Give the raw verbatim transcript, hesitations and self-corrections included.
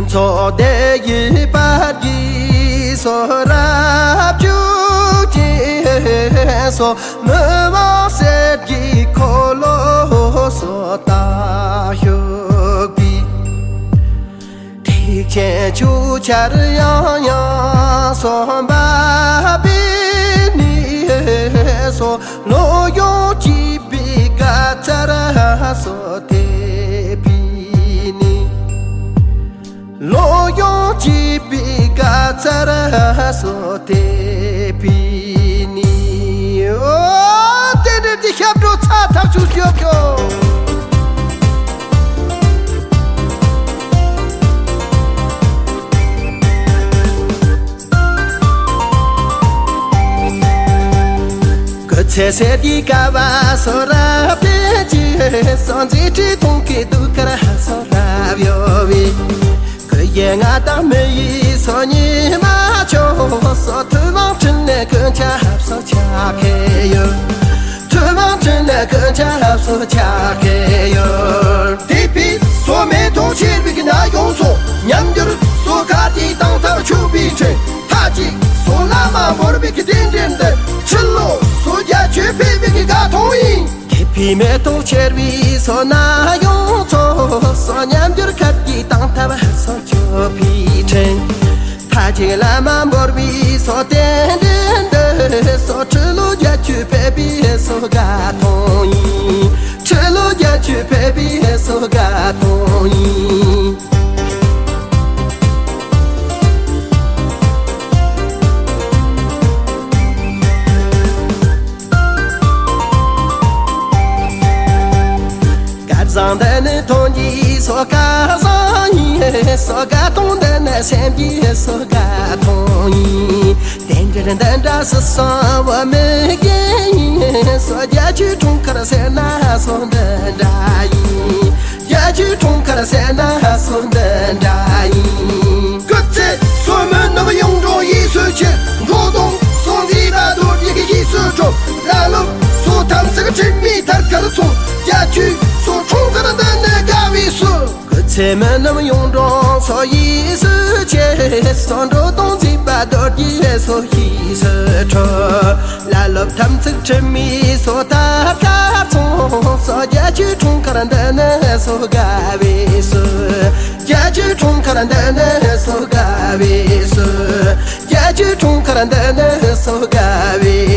མཚོ་སྡེ་ཡི་པར་གྱི་སོ་རབ་ཅུ་ཅེས་སོ། མི་དབང་གསེར་གྱི་འཁོར་ལོ་སོ་ད་ཤོག་པའི། ཐེག་ཆེན་ཆོས་ཆར་ཡང་ཡང་སོ་འབབ་པའི་ནི་སོ། ལོ་ཡོངས་སྐྱིད་པའི་དགའ་ཚལ་སོ་དེ་པའི་ནི། ལོ་ཡོངས་སྐྱིད་པའི་དགའ་ཚལ་སོ་དེ་པའི་ནི། ཨོ། རྟེན་འབྲེལ་གྱི་ཞབས་བྲོ་ཚ་ཐག་ཆོད་ཤོག་ཤོག། སྐུ་ཚེ་ཟད་དེ་དཀའ་བ་སོ་རབ་སྟེར་གྱི་སོ། མཛེས་སྤྲས་མཐོང་གི་གདུགས་དཀར་སོ་རབ་གཡོ་བའི། སྐུ་ཡི་མངའ་བདག་མི་ཡི་སོ་ཉི་མ་མཆོག་སོ། ཐུབ་དབང་འཕྲིན་ལས་ཀུན་ཁྱབ་སོ་ཕྱག་འཁྱེར་ཡོད། ཐུབ་དབང་འཕྲིན་ལས་ཀུན་ཁྱབ་སོ་ཕྱག་འཁྱེར་ཡོད། དེ་ཕི་སོ་མེ་ཏོག་ཆེར་བིག་ན་ཡོང་སོ། ཉམས་འགྱུར་སོ་ག་དེ་དང་ཐབས་ཆུ་བི་ཁྲེ། ཐ་ཅིག་སོ་བླ་མ་འབོར་བིག་རྟེན་འབྲེལ་འདི། ཕྱི་ལོ་སོ་རྒྱ་ཆོས་འཕེལ་བིག་དགའ་ཐོང་ཡིན། དེ་ཕི་མེ་ཏོག་ཆེར་བིག་སོ་ན་ཡོང་སོ། སོ་ཉམས་འགྱུར་ཁ་དེ་དང་ཐབས་སོ་ཆུ་བི་ཁྲེ། ཐ་ཅིག་བླ་མ་འབོར་བི་སོ་རྟེན་འབྲེལ་འདི་སོ། ཁྲི་ལོ་བརྒྱད་ཅུ་ཕེབས་པའི་སོ་དགའ་ཐོང་ཡིན། ཁྲི་ལོ་བརྒྱད་ཅུ་ཕེབས་པའི་སོ་དགའ་ཐོང་ཡིན། སྐལ་བཟང་འདི་ནི་ཐོན་གྱི་སོ་སྐལ་བཟང་ཡིན། སོ་དགའ་ཐོང་འདི་ནི་སེམས་ཀྱི་སོ་དགའ་ཐོང་ཡིན། རྟེན་འབྲེལ་འདི་འདྲ་སུ་སོང་བ་མི་རྒན་ཡིན། སོ་རྒྱ་ཆོས་འཁྲུངས་སྐར་ཟེར་ན་སོ་འདི་འདྲ་ཡིན། རྒྱ་ཆོས་འཁྲུངས་སྐར་ཟེར་ན་སོ་འདི་འདྲ་ཡིན། སྐུ་ཚེ་སོ་མི་ནུབ་ཡོངས་འགྲོ་ཡིད་སུ་ཆེ། འགྲོ་དོན་སོ་མཛད་པ་རྡོ་རྗེ་གི་ཡིད་སུ་འགྲོ། བླ་སློབ་སོ་དམ་ཚིག་ཁྲིད་མི་ཐར་ཁར་སོང་། རྒྱ་ཆོས་སོ་འཁྲུངས་སྐར་འདི་ནི་དགའ་བའི་སོ། སྐུ་ཚེ་མི་ནུབ་ཡོངས་འགྲོ་སོ་ཡིད་སུ་ཆེ། སོ་འགྲོ་དོན་མཛད་པ་རྡོ་རྗེ་སོ་ཡིད་སུ་འགྲོ། བླ་སློབ་དམ་ཚིག་ཁྲིད་མི་སོ་ཐར་ཁར་སོང་སོ། རྒྱ་ཆོས་འཁྲུངས་སྐར་འདི་ནི་སོ་དགའ་བའི་སོ། རྒྱ་ཆོས་འཁྲུངས་སྐར་འདི་ནི་སོ་དགའ་བའི་སོ། རྒྱ་ཆོས་འཁྲུངས་སྐར་འདི་ནི་སོ་དགའ་བའི་